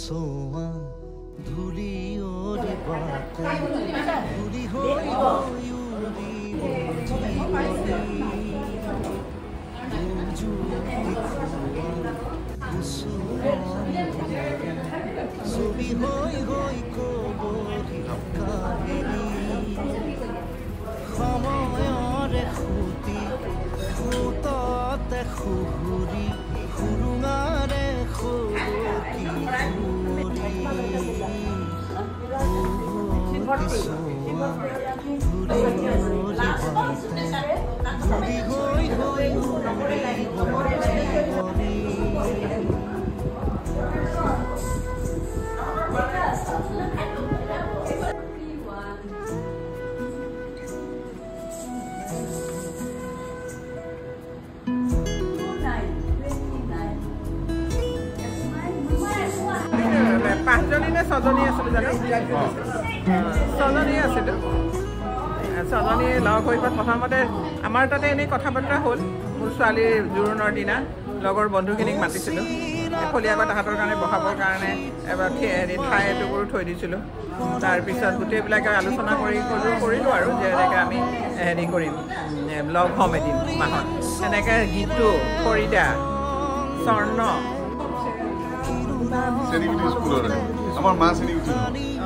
চোৱা ধূলি বাটে ধূলি হৈ উৰিব ছবি হৈ হৈ কবৰি কাহিনী সময়ৰে সুতি সোঁততে সুহুৰি সুৰুঙাৰে সৰকি ধূলি হৈ হৈ পাঁচজনী নে ছজনী আছিলোঁ জানো, ছজনী আছিলোঁ। ছজনী লগ হৈ প্ৰথমতে আমাৰ তাতে এনেই কথা বতৰা হ'ল। মোৰ ছোৱালীৰ জোৰোণৰ দিনা লগৰ বন্ধুখিনিক মাতিছিলোঁ, খলিয়াগত তাহাঁতৰ কাৰণে বহাবৰ কাৰণে এবাৰ হেৰি ঠাই এটুকুৰো থৈ দিছিলোঁ। তাৰপিছত গোটেইবিলাকে আলোচনা কৰি কৰিলোঁ আৰু যে এনেকৈ আমি হেৰি কৰিম, লগ হ'ম এদিন মাহত। তেনেকৈ গীতু, ফৰিদা, স্বৰ্ণ,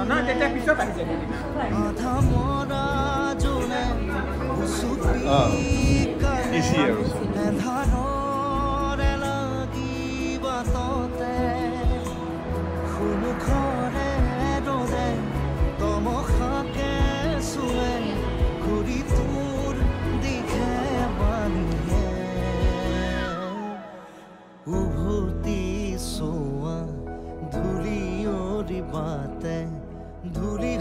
নহয় তেতিয়া পিছত আহিছে। উভতি চোৱা ধূলি বাটে ধূলি।